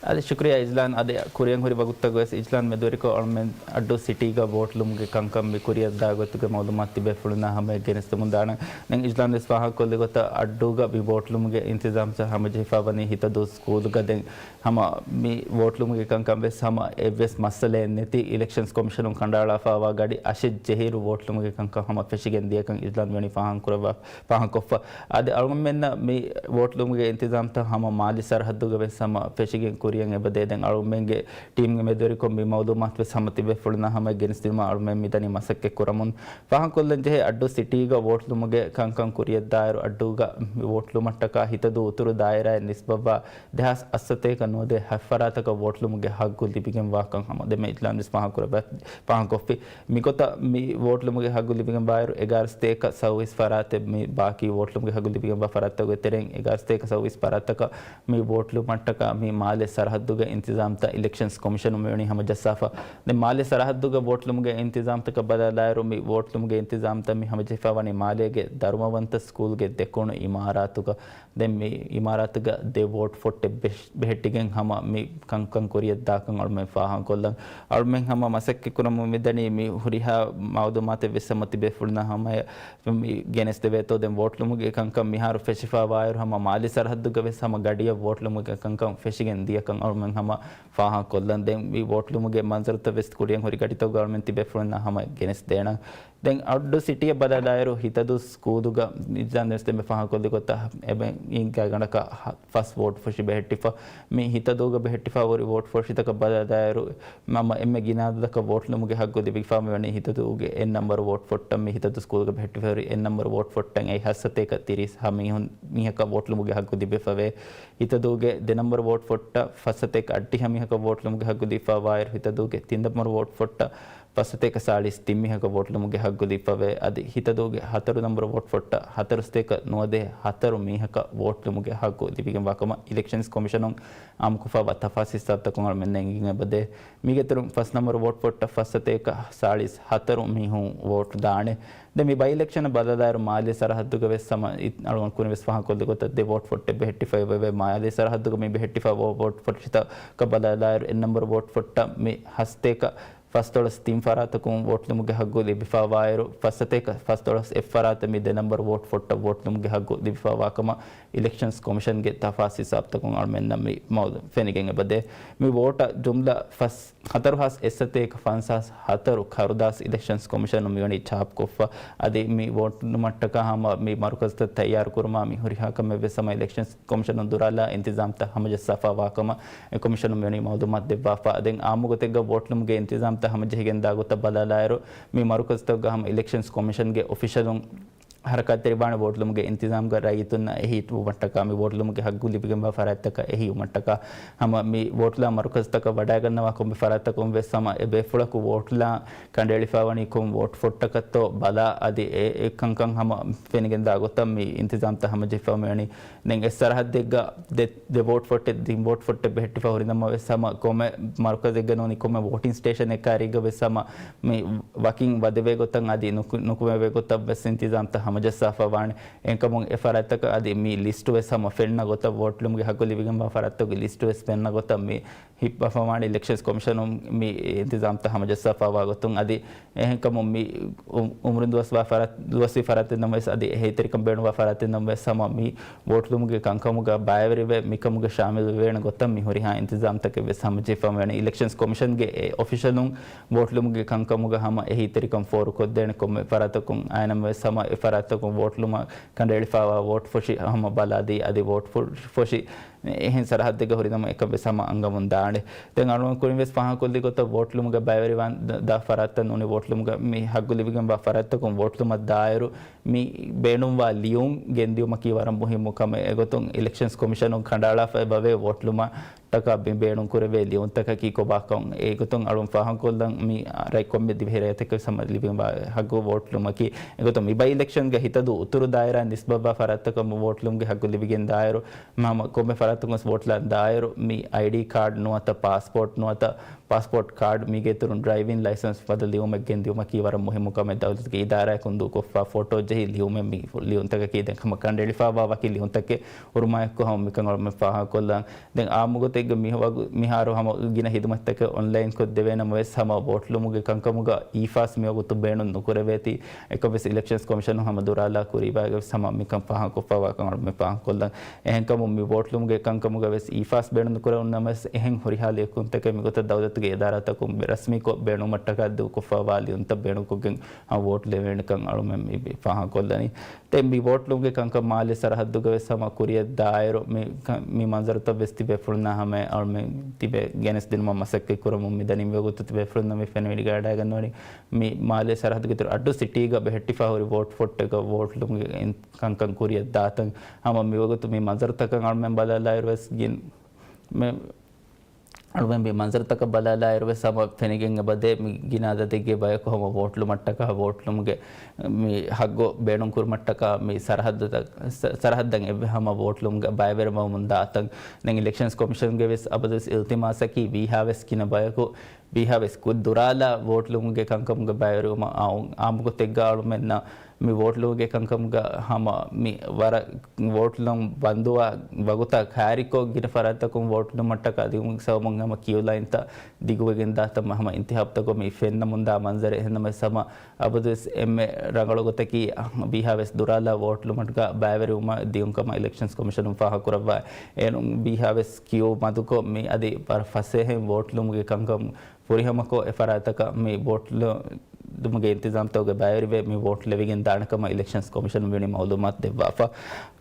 އަދި ޝުކުރިއްޔާ އިޒްލާން. އަދި ކުރިއަށް ހުރި ވަގުތުތަކުގަވެސް އިޒްލާން މެދުވެރިކޮށް އަޅުމެން އައްޑޫ ސިޓީގަ ވޯޓް ލުމުގެ ކަންކަން މި ކުރިއަށްދާ ގޮތުގެ މައުލޫމާތު ތިބޭފުޅުންނާ ހަމަޔަށް ގެނެސްދެމުން ދާނަން. ދެން އިޒްލާން ވެސް ފާހަގަކޮށްލި ގޮތަށް އައްޑޫގަ މި ވޯޓް ލުމުގެ އިންތިޒާމްތައް ހަމަޖެހިފައިވަނީ ހިތަދޫ ސްކޫލުގަ. ދެން ހަމަ މި ވޯޓް ލުމުގެ ކަންކަން ވެސް ހަމަ އެއްވެސް މައްސަލައެއް ނެތި، އިލެކްޝަންސް ކޮމިޝަނުން ކަނޑައަޅާފައިވާ ގަޑި އަށެއް ޖެހިއިރު ވޯޓް ލުމުގެ ކަންކަން ހަމަ ފެށިގެން ދިޔަކަން އިޒްލާން ވަނީ ފާހަގަކުރައްވާ، ފާހަގަކޮށްފަ. އަދި އަޅުގަނޑުމެންނަށް މި ވޯޓް ލުމުގެ އިންތިޒާމްތައް ހަމަ މާލެ ސަރަހައްދުގަ ވެސް ހަމަ ފެށިގެން ކުރިއަށް އެބަދޭ. ދެން އަޅުގަނޑުމެންގެ ޓީމްގެ މެދުވެރިކޮށް މި މައުލޫމާތު ވެސް ހަމަ ތިބޭފުޅުންނާ ހަމަޔަށް ގެނެސްދިނުމަށް އަޅުގަނޑުމެން މިދަނީ މަސައްކަތް ކުރަމުން. ފާހަގަކޮށްލަން ޖެހޭ އައްޑޫ ސިޓީގަ ވޯޓް ލުމުގެ ކަންކަން ކުރިއަށްދާއިރު އައްޑޫގަ މި ވޯޓް ލުމަށްޓަކާ ހިތަދޫ އުތުރު ދާއިރާއަށް ނިސްބަތްވާ ދެހާސް އަށްސަތޭކަ ނުވަދޭ ހަތް ފަރާތަކަށް ވޯޓް ލުމުގެ ހައްގު ލިބިގެންވާކަން ހަމަ ދެމެ އިލާން ވެސް ފާހަގަކުރެއްވި، ފާހަގަކޮށްފި. މިގޮތަށް މި ވޯޓް ލުމުގެ ހައްގު ލިބިގެންވާއިރު، އެގާރަ ސަތޭކަ ސައުވީސް ފަރާތެއް މި ބާކީ ވޯޓް ލުމުގެ ހައްގު ލިބިގެންވާ ފަރާތްތަކުގެ ތެރެއިން އެގާރަ ސަތޭކަ ސައުވީސް ފަރާތްތަކަށް މި ވޯޓް ލުމަށްޓަކާ މި މާލެ ސަރަހައްދުގެ އިންތިޒާމްތައް އިލެކްޝަންސް ކޮމިޝަނުން މިވަނީ ހަމަޖައްސާފަ. ދެން މާލެ ސަރަހައްދުގެ ވޯޓް ލުމުގެ އިންތިޒާމްތަކަށް ބަލާލާއިރު، މި ވޯޓް ލުމުގެ އިންތިޒާމްތައް މި ހަމަޖެހިފައިވަނީ މާލޭގެ ދަރުމަވަންތަ ސްކޫލްގެ ދެކުނު އިމާރާތުގަ. ދެން މި އިމާރާތުގަ ދެ ވޯޓް ފޮއްޓެއް ބެހެ-، ބެހެއްޓިގެން ހަމަ މި ކަންކަން ކުރިއަށްދާކަން އަޅުމެން ފާހަގަކޮށްލަން. އަޅުމެން ހަމަ މަސައްކަތްކުރަމުން މިދަނީ މި ހުރިހާ މައުލޫމާތެއް ވެސް ހަމަ ތިބޭފުޅުންނާ ހަމަޔަށް މި ގެނެސްދެވޭތޯ. ދެން ވޯޓް ލުމުގެ ކަންކަން މިހާރު ފެށިފައިވާއިރު ހަމަ މާލެ ސަރަހައްދުގަ ވެސް ހަމަ ގަޑިއަށް ވޯޓް ލުމުގެ ކަންކަން ފެށިގެން ދިޔަކަން އަޅުމެން ހަމަ ފާހަގަކޮށްލަން. ދެން މި ވޯޓް ލުމުގެ މަންޒަރުތައް ވެސް ކުރިއަށް ހުރި ގަޑިތަކުގަ އަޅުމެން ތިބޭފުޅުންނާ ހަމަ ގެނެސްދޭނަން. ދެން އައްޑޫ ސިޓީއަށް ބަލާލާއިރު ހިތަދޫ ސްކޫލުގަ ނިޒާމް ދެމެ ފާހަގަކޮށްލި ގޮތަށް އެބަ ގާތްގަނޑަކަށް ފަސް ވޯޓް ފޮށި ބެހެއްޓިފަ. މި ހިތަދޫގަ ބެހެއްޓިފަ ހުރި ވޯޓް ފޮށިތަކަށް ބަލާލާއިރު، މަ-، މަ-، އެންމެ ގިނަ އަދަދަކަށް ވޯޓް ލުމުގެ ހައްގު ލިބިފަ މިވަނީ ހިތަދޫގެ އެއް ނަންބަރު ވޯޓް ފޮއްޓަށް. މި ހިތަދޫ ސްކޫލްގަ ބެހެއްޓިފަ ހުރި އެއް ނަންބަރު ވޯޓް ފޮއްޓަށް އެއީ ހަސަތޭކަ ތިރީސް ހަ މީހުން، މީހަކަށް ވޯޓް ލުމުގެ ހައްގު ލިބިފަވޭ. ހިތަދޫގެ ދެ ނަންބަރު ވޯޓް ފޮއްޓަށް ފަސް ސަތޭކަ އައްޑިހަ މީހަކަށް ވޯޓް ލުމުގެ ހައްގު ލިބިފަވާއިރު، ހިތަދޫގެ ތިން ނަންބަރު ވޯޓް ފޮއްޓަށް ފަސް ސަތޭކަ ސާޅީސް ތިން މީހަކަށް ވޯޓް ލުމުގެ ހައްގު ލިބިފަވޭ. އަދި ހިތަދޫގެ ހަތަރު ނަންބަރު ވޯޓް ފޮއްޓަށް ހަތަރު ސަތޭކަ ނުވަދޭ ހަތަރު މީހަކަށް ވޯޓް ލުމުގެ ހައްގު ލިބިގެންވާ ކަމަށް އިލެކްޝަންސް ކޮމިޝަނުން އާއްމުކޮށްފަ ތަފާސް ހިސާބުތަކުން އަޅުމެންނަށް އެނގިގެން އެބަދޭ. މީގެ އިތުރުން ފަސް ނަންބަރު ވޯޓް ފޮއްޓަށް ފަސް ސަތޭކަ ސާޅީސް ހަތަރު މީހުން ވޯޓް ދާނެ. ދެން މި ބައި އިލެކްޝަނަށް ބަލާލާއިރު މާލޭ ސަރަހައްދުގަ ވެސް ހަމަ އި-، އަޅުގަނޑު ކުރިން ވެސް ފާހަގަކޮށްލި ގޮތަށް ދެ ވޯޓް ފޮއްޓެއް ބެހެއްޓިފައި ވެވޭ. މާލޭ ސަރަހައްދުގަ މި ބެހެއްޓިފައި ވޯ-، ވޯޓް ފޮށިތަކަށް ބަލާލާއިރު އެއް ނަންބަރު ވޯޓް ފޮއްޓަށް މި ހަސަތޭކަ ފަސްދޮޅަސް ތިން ފަރާތަކުން ވޯޓް ލުމުގެ ހައްގު ލިބިފައިވާއިރު، ފަސް ސަތޭކަ ފަސްދޮޅަސް އެއް ފަރާތަށް މި ދެ ނަންބަރު ވޯޓް ފޮއްޓަށް ވޯޓް ލުމުގެ ހައްގު ލިބިފައިވާ ކަމަށް އިލެކްޝަންސް ކޮމިޝަންގެ ތަފާސް ހިސާބުތަކުން އަޅުމެންނަށް މި މައުލޫމް ފެނިގެން އެބަދޭ. މި ވޯޓަށް ޖުމްލަ ފަސް، ހަތަރު ހާސް އެއް ސަތޭކަ ފަންސާސް ހަތަރު ކަރުދާސް އިލެކްޝަންސް ކޮމިޝަނުން މިވަނީ ޗާޕްކޮށްފަ. އަދި މި ވޯޓް ލުމަށްޓަކާ ހަމަ މި މަރުކަޒްތައް ތައްޔާރު ކުރުމާ މި ހުރިހާ ކަމެއް ވެސް ހަމަ އިލެކްޝަންސް ކޮމިޝަނުން ދުރާލާ އިންތިޒާމްތައް ހަމަޖައްސާފައިވާ ކަމަށް އެ ކޮމިޝަނުން މިވަނީ މައުލޫމާތު ދެއްވާފަ. ދެން އާއްމު ގޮތެއްގަ ވޯޓް ލުމުގެ އިންތިޒާމްތައް ހަމަޖެހިގެން ދާ ގޮތަށް ބަލާލާއިރު، މި މަރުކަޒްތަކުގަ ހަމަ އިލެކްޝަންސް ކޮމިޝަންގެ އޮފިޝަލުން ހަރަކާތްތެރިވާނެ ވޯޓް ލުމުގެ އިންތިޒާމްގަ ރައްޔިތުންނަށް އެހީ ވުމަށްޓަކާ މި ވޯޓް ލުމުގެ ހައްގު ލިބިގެންވާ ފަރާތްތަކަށް އެހީ ވުމަށްޓަކާ ހަމަ މި ވޯޓްލާ މަރުކަޒްތަކަށް ވަޑައިގަންނަވާ ކޮންމެ ފަރާތްތަކުން ވެސް ހަމަ އެ ބޭފުޅަކު ވޯޓްލާ ކަނޑައެޅިފައިވަނީ ކޮން ވޯޓް ފޮއްޓަކަށްތޯ ބަލާ އަދި އެ، އެ ކަންކަން ހަމަ ފެނިގެން ދާ ގޮތަށް މި އިންތިޒާމްތައް ހަމަޖެހިފައި ވަނީ. ދެން އެއް ސަރަހައްދެއްގަ ދެ، ދެ ވޯޓް ފޮއްޓެއް، ތިން ވޯޓް ފޮއްޓެއް ބެހެއްޓިފަ ހުރި ނަމަވެސް ހަމަ ކޮންމެ މަރުކަޒެއްގަ ނޫނީ ކޮންމެ ވޯޓިން ސްޓޭޝަނެއް ކާރީގަ ވެސް ހަމަ މި ވަކިން ވަދެވޭ ގޮތަށް އަދި ނުކު، ނުކުމެވޭ ގޮތަށް ވެސް އިންތިޒާމްތައް ހަމަޖައްސާފަ ވާނެ. އެހެންކަމުން އެ ފަރާތްތަކަށް އަދި މި ލިސްޓު ވެސް ހަމަ ފެންނަ ގޮތަށް، ވޯޓް ލުމުގެ ހައްގު ލިބިގެންވާ ފަރާތްތަކުގެ ލިސްޓު ވެސް ފެންނަ ގޮތަށް މި ހިއްޕާފަ ވާނެ އިލެކްޝަންސް ކޮމިޝަނުން މި އިންތިޒާމްތައް ހަމަޖައްސާފަވާ ގޮތުން. އަދި އެހެންކަމުން މި އު، އުމުރުން ދުވަސްވާ ފަރާތް، ދުވަސްވީ ފަރާތެއް ނަމަވެސް އަދި އެހީތެރިކަން ބޭނުންވާ ފަރާތެއް ނަމަވެސް ހަމަ މި ވޯޓް ލުމުގެ ކަންކަމުގަ ބައިވެރިވެ މިކަމުގަ ޝާމިލް ވެވޭނެ ގޮތަށް މި ހުރިހާ އިންތިޒާމްތަކެއް ވެސް ހަމަޖެހިފަ ވަނީ. އިލެކްޝަންސް ކޮމިޝަންގެ އެ އޮފިޝަލުން ވޯޓް ލުމުގެ ކަންކަމުގަ ހަމަ އެހީތެރިކަން ފޯރުކޮށްދޭނެ ކޮންމެ ފަރާތަކުން އައި ނަމަވެސް ހަމަ އެ ފަރާތް ތަކުން ވޯޓްލުމަށް ކަނޑައެޅިފައިވާ ވޯޓް ފޮށި ހަމަ ބަލާދީ، އަދި ވޯޓް ފޮށި އެހެން ސަރަހައްދެއްގަ ހުރި ނަމަ އެކަން ވެސް ހަމަ އަންގަމުން ދާނެ. ދެން އަޅުގަނޑު ކުރިން ވެސް ފާހަގަކޮށްލި ގޮތަށް ވޯޓްލުމުގަ ބައިވެރިވާން ދާ ފަރާތްތައް ނޫނީ ވޯޓްލުމުގަ މި ހައްގު ލިބިގެންވާ ފަރާތްތަކުން ވޯޓްލުމަށް ދާއިރު މި ބޭނުންވާ ލިޔުން ގެންދިއުމަކީ ވަރަށް މުހިއްމު ކަމެއް. އެގޮތުން އިލެކްޝަންސް ކޮމިޝަނުން ކަނޑައަޅާފަ އެބަވޭ ވޯޓްލުމަށް ޓަކާ ބޭނުންކުރެވޭ ލިޔުންތަކަކީ ކޮބާކަން. އެގޮތުން އަޅުން ފާހަގަކޮށްލަން މި ރަތް ކޮންމެ ދިވެހިރައްޔިތަކަށް ހަމަ ލިބިގެންވާ ހައްގު ވޯޓްލުމަކީ. އެގޮތުން މި ބައި އިލެކްޝަންގެ ހިތަދޫ އުތުރު ދާއިރާ ނިސްބަތްވާ ފަރާތްތަކަށް ވޯޓްލުމުގެ ހައްގު ލިބިގެން ދާއިރު، ހަމަ ކޮންމެ ފަރާތަކުން ވެސް ވޯޓްލަން ދާއިރު، މި އައިޑީ ކާޑް ނުވަތަ ޕާސްޕޯޓް ނުވަތަ ޕާސްޕޯޓް ކާޑް މީގެ އިތުރުން ޑްރައިވިން ލައިސަންސް ފަދަ ލިޔުމެއް ގެންދިއުމަކީ ވަރަށް މުހިއްމު ކަމެއް. ދައުލަތުގެ އިދާރާއަކުން ދޫކޮށްފަ ފޮޓޯ ޖެހި ލިޔުމެއް މި ލިޔުންތަކަކީ ދެން ހަމަ ކަނޑައެޅިފައިވާ ވަކި ލިޔުންތަކެއް ހުރުމާއެކު ހަމަ މިކަން އަޅުމެން ފާހަގަކޮށްލަން. ދެން އާއްމުގޮތެއްގަ މި ވަގު-، މިހާރު ހަމަ ގިނަ ހިދުމަތްތަކެއް އޮންލައިންކޮށް ދެވޭނަމަވެސް ހަމަ ވޯޓްލުމުގެ ކަންކަމުގަ އީފާސް މިވަގުތު ބޭނުން ނުކުރެވޭތީ. އެކަންވެސް އިލެކްޝަންސް ކޮމިޝަނުން ހަމަ ދުރާލާ ކުރީބާގަވެސް ހަމަ މިކަން ފާހަގަކޮށްފައިވާކަން އަޅުމެން ފާހަގަކޮށްލަން. އެހެންކަމުން މި ވޯޓްލުމުގެ ކަންކަމުގަވެސް އީފާސް ބޭނުން ނުކުރެވުނަމަވެސް އެހެން ހުރިހާ ލިޔެކުންތަކެއް މިގޮތަށް ދައުލަތުގެ އިދާރާތަކުން ރަސްމީކޮށް ބޭނުމަށްޓަކާ ދޫކޮށްފައިވާ ލިޔުންތައް ބޭނުންކޮށްގެން ހަމަ ވޯޓް ލެވޭނެކަން އަޅުމެން މި ފާހަގަކޮށްލަނީ. ދެން މި ވޯޓްލުމުގެ ކަންކަން މާލެ ސަރަހައްދުގަވެސް ހަމަ ކުރިއަށް ދާއިރު މި ކަ-، މި މަންޒަރުތައް ވެސް ތިބޭފުޅުންނާ ހަމަ އަޅުމެން ތިބެ ގެނެސްދިނުމަށް މަސައްކަތް ކުރަމުން މިދަނީ. މިވަގުތު ތިބޭފުޅުންނަށް މި ފެނިވަޑައިގަންނަވަނީ މި މާލެ ސަރަހައްދުގެ އިތުރު އައްޑޫ ސިޓީގަ ބެހެއްޓިފަ ހުރި ވޯޓް ފޮށްޓަކަށް ވޯޓްލުމުގެ ކަންކަން ކުރިއަށް ދާތަން. ހަމަ މިވަގުތު މި މަންޒަރުތަކަށް އަޅުމެން ބަލާލާއިރު ވެސް ގިން-، މެ-، އަޅުމެން މި މަންޒަރުތަކަށް ބަލާލާއިރު ވެސް ހަމަ ފެނިގެން އެބަދޭ މި ގިނަ އަދަދެއްގެ ބަޔަކު ހަމަ ވޯޓްލުމަށްޓަކާ ވޯޓްލުމުގެ މި ހައްގު ބޭނުންކުރުމަށްޓަކާ މި ސަރަހައްދުތައް-، ސަ-، ސަރަހައްދަށް އެއްވެ ހަމަ ވޯޓްލުމުގަ ބައިވެރިވަމުން ދާތަން. ދެން އިލެކްޝަންސް ކޮމިޝަންގެ ވެސް އަބަދުވެސް އިލްތިމާސަކީ ވީހާވެސް ގިނަ ބަޔަކު ވީހާވެސް ކު-، ދުރާލާ ވޯޓްލުމުގެ ކަންކަމުގަ ބައިވެރިވުމަށް އާ-، އާއްމުގޮތެއްގަ އަޅުމެންނަށް މި ވޯޓްލުމުގެ ކަންކަމުގަ ހަމަ މި ވަރަށް ވޯޓްލުން ބަންދުވާ ވަގުތާ ކައިރިކޮށް ގިނަ ފަރާތްތަކުން ވޯޓްލުމަށްޓަކާ ދިއުމުގެ ސަބަބުން ހަމަ ކިޔޫ ލައިންތައް ދިގުވެގެން ދާތަން ހަމަ އިންތިހާބުތަކުގަ މި ފެންނަމުންދާ މަންޒަރެއް. އެހެންނަމަވެސް ހަމަ އަބަދުވެސް އެންމެ ރަނގަޅު ގޮތަކީ ވީހާވެސް ދުރާލާ ވޯޓްލުމަށްގަ ބައިވެރިވުމަށް ދިޔުން ކަމަށް އިލެކްޝަންސް ކޮމިޝަނުން ފާހަގަކުރައްވާ. އޭރުން ވީހާވެސް ކިޔޫ މަދުކޮށް މި އަދި ވަރަށް ފަސޭހައިން ވޯޓްލުމުގެ ކަންކަން ފުރިހަމަކޮށް، އެ ފަރާތަކަށް މި ވޯޓްލުމުގެ އިންތިޒާމްތަކުގެ ބައިވެރިވެ، މި ވޯޓް ލެވިގެން ދާނެ ކަމަށް އިލެކްޝަންސް ކޮމިޝަނުން މިވަނީ މައުލޫމާތު ދެއްވާފަ.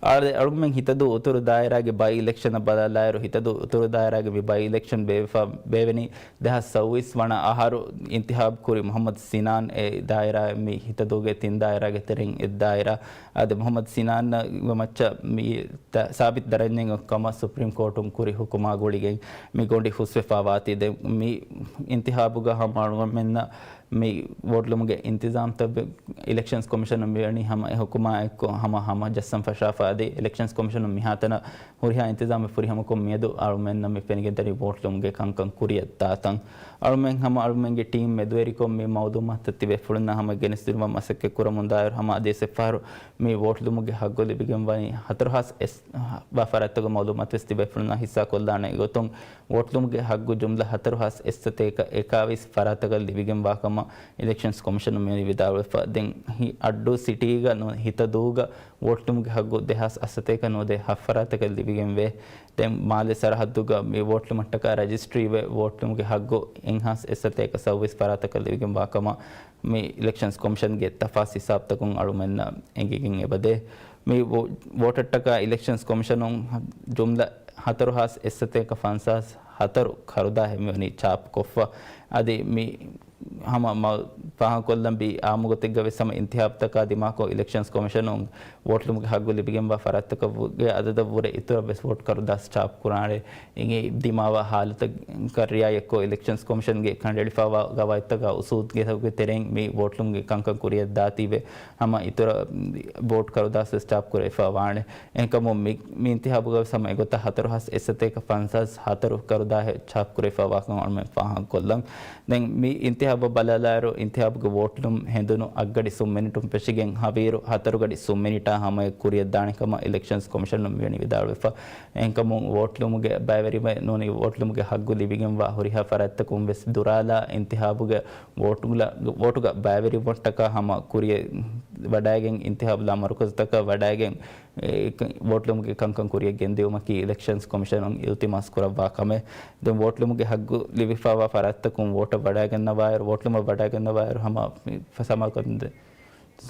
އާދެ، އަޅުގަނޑުމެން ހިތަދޫ އުތުރު ދާއިރާގެ ބައި އިލެކްޝަނަށް ބަލާލާއިރު، ހިތަދޫ އުތުރު ދާއިރާގެ މި ބައި އިލެކްޝަން ބޭއްވިފަ ބޭއްވެނީ ދެހާސް ސައުވީސް ވަނަ އަހަރު އިންތިހާބު ކުރި މުހައްމަދު ސިނާން އެ ދާއިރާ، މި ހިތަދޫގެ ތިން ދާއިރާގެ ތެރެއިން އެއް ދާއިރާ. އާދެ، މުހައްމަދު ސިނާން މައްޗަށް މި ތަ-، ސާބިތު ދަރަންޏެއް ކަމަށް ސުޕްރީމް ކޯޓުން ކުރި ހުކުމާ ގުޅިގެން މި ގޮނޑި ހުސްވެފާ ވާތީ. ދެން މި އިންތިހާބުގަ ހަމަ އަޅުގަނޑުމެންނަށް މި ވޯޓްލުމުގެ އިންތިޒާމްތައް އިލެކްޝަންސް ކޮމިޝަނުން މިވަނީ ހަމަ އެ ހުކުމާ އެއްކޮށް ހަމަ ހަމަ ޖައްސަން ފަށާފަ އަދި އިލެކްޝަންސް ކޮމިޝަނުން މިހާތަނަށް ހުރިހާ އިންތިޒާމެއް ފުރިހަމަކޮށް މިއަދު އަޅުމެންނަށް މި ފެނިގެންދަނީ ވޯޓްލުމުގެ ކަންކަން ކުރިއަށް ދާތަން. އަޅުމެން ހަމަ އަޅުމެންގެ ޓީމް މެދުވެރިކޮށް މި މައުލޫމާތު ތިބޭފުޅުންނަށް ހަމަ ގެނެސްދިނުމަށް މަސައްކަތް ކުރަމުން ދާއިރު ހަމަ އަދިވެސް އެއްފަހަރު މި ވޯޓްލުމުގެ ހައްގު ލިބިގެން ވަނީ ހަތަރު ހާސް އެސް ވާ ފަރާތްތަކުގެ މައުލޫމާތު ވެސް ތިބޭފުޅުންނާ ހިއްސާ ކޮށްލާނެ. އެގޮތުން ވޯޓްލުމުގެ ހައްގު ޖުމްލަ ހަތަރު ހާސް އެއްސަތޭކަ އެކާވީސް ފަރާތަކަށް ލިބިގެންވާ ކަމަށް އިލެކްޝަންސް ކޮމިޝަނުން މިވަނީ ވިދާޅުވެފަ. ދެން ހި-، އައްޑޫ ސިޓީގަ ނު-، ހިތަދޫގަ ވޯޓްލުމުގެ ހައްގު ދެހާސް އަށްސަތޭކަ ނުވަދޭ ހަ ފަރާތަކަށް ލިބިގެންވޭ. ދެން މާލެ ސަރަހައްދުގަ މި ވޯޓްލުމަށްޓަކާ ރަޖިސްޓްރީވެ، ވޯޓްލުމުގެ ހައްގު އެއްހާސް އެއްސަތޭކަ ސައުވީސް ފަރާތަކަށް ލިބިގެންވާ ކަމަށް މި އިލެކްޝަންސް ކޮމިޝަންގެ ތަފާސް ހިސާބުތަކުން އަޅުމެންނަށް އެނގިގެން އެބަދޭ. މި ވޯ-، ވޯޓަށްޓަކާ އިލެކްޝަންސް ކޮމިޝަނުން ޖުމްލަ ހަތަރު ހާސް އެއްސަތޭކަ ފަންސާސް ހަތަރު ކަރުދާހެއް މިވަނީ ޗާޕްކޮށްފަ. އަދި މި ހަމަ މަ-، ފާހަގަކޮށްލަން ބީ އާއްމުގޮތެއްގަ ވެސް ހަމަ އިންތިހާބުތަކާ ދިމާކޮށް އިލެކްޝަންސް ކޮމިޝަނުން ވޯޓްލުމުގެ ހައްގު ލިބިގެންވާ ފަރާތްތަކުގެ އަދަދަށްވުރެ އިތުރަށް ވެސް ވޯޓް ކަރުދާސް ޗާޕްކުރާނެ. އިނގި ދިމާވާ ހާލަތަށް ރިއާޔަތްކޮށް އިލެކްޝަންސް ކޮމިޝަންގެ ކަނޑައެޅިފައިވާ ގަވާއިދުތަކާ އުސޫލުގެ ތެރެއިން މި ވޯޓްލުމުގެ ކަންކަން ކުރިއަށް ދާތީވެ ހަމަ އިތުރަށް ވޯޓް ކަރުދާސް ވެސް ޗާޕްކުރެވިފަ ވާނެ. އެހެންކަމުން މި، މި އިންތިހާބުގަ ވެސް ހަމަ އެގޮތަށް ހަތަރު ހާސް އެއްސަތޭކަ ފަންސާސް ހަތަރު ކަރުދާހެއް ޗާޕްކުރެވިފައިވާކަން އަޅުމެން ފާހަގަކޮށްލަން. ދެން މި އިންތިހާބަށް ބަލާލާއިރު، އިންތިހާބުގެ ވޯޓްލުން ހެނދުނު އަށްގަޑި ސުން މިނިޓުން ފެށިގެން ހަވީރު ހަތަރު ގަޑި ސުން މިނިޓާ ހަމަޔަށް ކުރިއަށް ދާނެ ކަމަށް އިލެކްޝަންސް ކޮމިޝަނުން މިވަނީ ވިދާޅުވެފަ. އެހެންކަމުން ވޯޓްލުމުގެ ބައިވެރިވެ ނޫނީ ވޯޓްލުމުގެ ހައްގު ލިބިގެންވާ ހުރިހާ ފަރާތްތަކުން ވެސް ދުރާލާ އިންތިހާބުގެ ވޯޓުގަ، ވޯޓުގަ ބައިވެރިވުމަށްޓަކާ ހަމަ ކުރިއަށް ވަޑައިގެން އިންތިހާބު ލާމަރުކަޒުތަކަށް ވަޑައިގެން އެ، ވޯޓްލުމުގެ ކަންކަން ކުރިއަށް ގެންދިއުމަކީ އިލެކްޝަންސް ކޮމިޝަނުން އިލްތިމާސް ކުރައްވާ ކަމެއް. ދެން ވޯޓްލުމުގެ ހައްގު ލިބިފައިވާ ފަރާތްތަކުން ވޯޓަށް ވަޑައިގަންނަވާއިރު، ވޯޓްލުމަށް ވަޑައިގަންނަވާއިރު ހަމަ ސަމާކަންދެ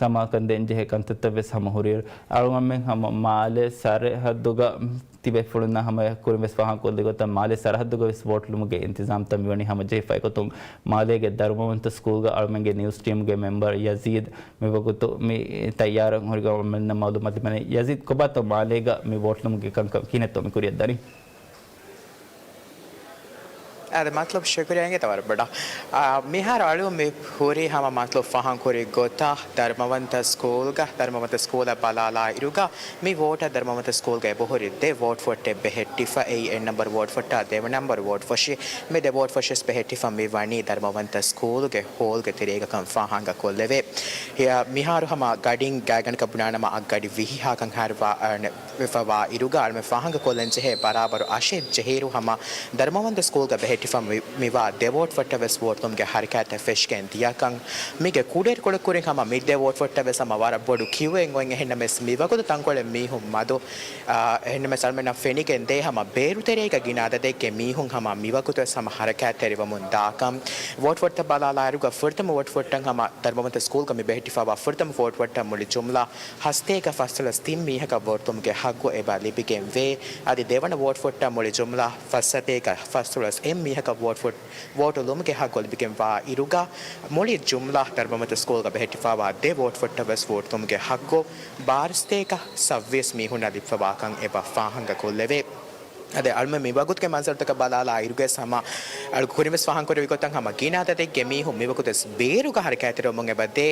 ސަމާކަން ދޭންޖެހޭ ކަންތައްތައް ވެސް ހަމަ ހުރިއިރު، އަޅުގަނޑުމެން ހަމަ މާލޭ ސަރަހައްދުގަ ތިބޭފުޅުންނާ ހަމަޔަށް ކުރިން ވެސް ފާހަގަކޮށްލި ގޮތަށް، މާލޭ ސަރަހައްދުގަ ވެސް ވޯޓް ލުމުގެ އިންތިޒާމްތައް މިވަނީ ހަމަޖެހިފައި ގޮތުން، މާލޭގެ ދަރުމަވަންތަ ސްކޫލްގަ އަޅުމެންގެ ނިއުސް ޓީމްގެ މެމްބަރ ޔަޒީދް މިވަގުތު މި ތައްޔާރަށް ހުރި ގަމަންނަ މައުލޫމާތު ލިބެނީ. ޔަޒީދް، ކޮބާތޯ މާލޭގަ މި ވޯޓް ލުމުގެ ކަންކަން ކިހިނެއްތޯ މި ކުރިއަށް ދަނީ؟ އާދެ، މަތްލަބް ޝުކުރިއްޔާ އިނގޭތަ ވަރަށް ބޮޑަށް. އާ، މިހާރު އަޅު މި ހުރީ ހަމަ މަތްލަބް ފާހަގަކުރި ގޮތަށް، ދަރުމަވަންތަ ސްކޫލްގަ، ދަރުމަވަންތަ ސްކޫލަށް ބަލާލާ އިރުގަ، މި ވޯޓަށް ދަރުމަވަންތަ ސްކޫލްގަ އެބަހުރި ދެ ވޯޓް ފޮށްޓެއް ބެހެއްޓިފަ. އެއީ އެއް ނަންބަރު ވޯޓް ފޮށްޓާ ދެ ނަންބަރު ވޯޓް ފޮށި. މި ދެ ވޯޓް ފޮށިސް ބެހެއްޓިފަ މި ވަނީ ދަރުމަވަންތަ ސްކޫލްގެ ހޯލްގެ ތެރޭގަކަން ފާހަގަކޮށްލެވޭ. ހިޔާ މިހާރު ހަމަ ގަޑިން ގާތްގަނޑަކަށް ބުނާނަމަ އަށް ގަޑި ވިހި ހާކަން ހާރުވާ، އަ، ވެފަވާ އިރުގަ އަޅުމެން ފާހަގަކޮށްލަން ޖެހޭ ބަރާބަރު އަށެއް ޖެހިއިރު ހަމަ ދަރުމަވަންތަ ސްކޫލްގަ ބެހެއްޓިފަ މި، މިވާ ދެ ވޯޓް ފޮށްޓަށް ވެސް ވޯޓް ލުމުގެ ހަރަކާތްތައް ފެށިގެން ދިޔަކަން، މީގެ ކުޑައިރުކޮޅަށް ކުރިން ހަމަ މި ދެ ވޯޓް ފޮށްޓަށް ވެސް ހަމަ ވަރަށް ބޮޑު ކިއުއެއް އޮތް. އެހެންނަމަވެސް މިވަގުތު ތަންކޮޅެއް މީހުން މަދު، އާ، އެހެންނަމަވެސް އަޅުމެންނަށް ފެނިގެން ދޭ ހަމަ ބޭރު ތެރޭގަ ގިނަ އަދަދެއްގެ މީހުން ހަމަ މިވަގުތު ވެސް ހަމަ ހަރަކާތްތެރިވަމުން ދާކަން. ވޯޓް ފޮށްޓަށް ބަލާލާއިރުގަ ފުރަތަމަ ވޯޓް ފޮށްޓަށް ހަމަ ދަރުމަވަންތަ ސްކޫލްގަ މި ބެހެއްޓިފަވާ ފުރަތަމަ ވޯޓް ފޮށްޓަށް މުޅި ޖުމްލަ ހަސަތޭކަ ފަސްދޮޅަސް ތިން މީހަކަށް ވޯޓް ލުމުގެ ހައްގު އެބަ ލިބިގެންވޭ. އަދި ދެވަނަ ވޯޓް ފޮށްޓަށް މުޅި ޖުމްލަ ފަސް ހަސަތޭކަ ފަސްދޮޅަސް އެއް މީހަކަށް ވޯޓް ފޮށް، ވޯޓު ލުމުގެ ހައްގު ލިބިގެންވާ އިރުގަ، މުޅި ޖުމްލަ ދަރުމަވަންތަ ސްކޫލްގަ ބެހެއްޓިފަވާ ދެ ވޯޓް ފޮށްޓަށް ވެސް ވޯޓް ލުމުގެ ހައްގު ބާރަ ހަސަތޭކަ ސައްވީސް މީހުންނަށް ލިބިފަވާކަން އެބަ ފާހަގަކޮށްލެވޭ. އަދި އަޅުމެން މިވަގުތުގެ މަންޒަރުތަކަށް ބަލާލާ އިރުގަސް ހަމަ އަޅު ކުރިންވެސް ފާހަގަކުރެއްވި ގޮތަށް ހަމަ ގިނަ އަދަދެއްގެ މީހުން މިވަގުތުވެސް ބޭރުގަ ހަރަކާތްތެރިވަމުން އެބަދޭ.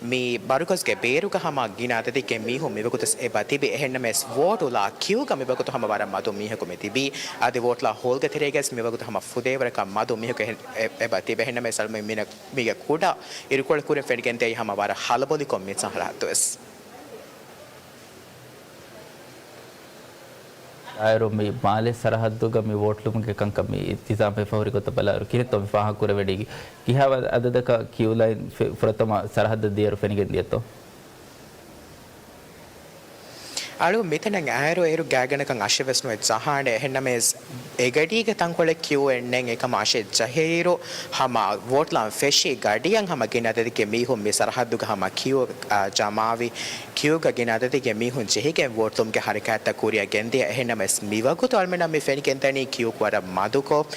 މި މަރުކަޒުގެ ބޭރުގަ ހަމަ ގިނަ އަދަދެއްގެ މީހުން މިވަގުތުވެސް އެބަ ތިބި. އެހެންނަމަވެސް ވޯޓުލާ ކިއުގަ މިވަގުތު ހަމަ ވަރަށް މަދު މީހަކު މި ތިބީ. އަދި ވޯޓުލާ ހޯލްގެ ތެރޭގަސް މިވަގުތު ހަމަ ފުދޭވަރަކަށް މަދު މީހަކު އެ، އެ، އެބަ ތިބި. އެހެންނަމަވެސް އަޅުމެން މީނަ، މީގެ ކުޑަ އިރުކޮޅަށް ކުރިން ފެނިގެންދޭ ހަމަ ވަރަށް ހަލަބޮލިކޮށް މި ސަރަހައްދުވެސް. އާއިރު މި މާލޭ ސަރަހައްދުގަ މި ވޯޓްލުމުގެ ކަންކަން މި އިންތިޒާމް ވެފަ ހުރި ގޮތަށް ބަލާއިރު، ކިހިނެއްތޯ މި ފާހަގަކުރެވެނީ؟ ކިހާ އަދަދަކަށް ކިއުލައިން ފެ-، ފުރަތަމަ ސަރަހައްދަށް ދިޔައިރު ފެނިގެން ދިޔަތޯ؟ އަޅު މިތަނަށް އައިރު އޭރު ގާތްގަނޑަކަށް އަށެއް ވެސް ނުވެ ޖަހާނެ. އެހެންނަމަވެސް އެގަޑީގެ ތަންކޮޅެއް ކިއު އެއްނެތް. އެކަމަށް އަށެއް ޖަހިއިރު ހަމަ ވޯޓްލާން ފެށި ގަޑިއަށް ހަމަ ގިނަ އަދަދެއްގެ މީހުން މި ސަރަހައްދުގަ ހަމަ ކިއު، އާ، ޖަމާވި. ކިއުގަ ގިނަ އަދަދެއްގެ މީހުން ޖެހިގެން ވޯޓްލުމުގެ ހަރަކާތްތައް ކުރިއަށް ގެންދިޔަ. އެހެންނަމަވެސް މިވަގުތު އަޅުމެންނަށް މި ފެނިގެންދަނީ ކިއު ވަރަށް މަދުކޮށް.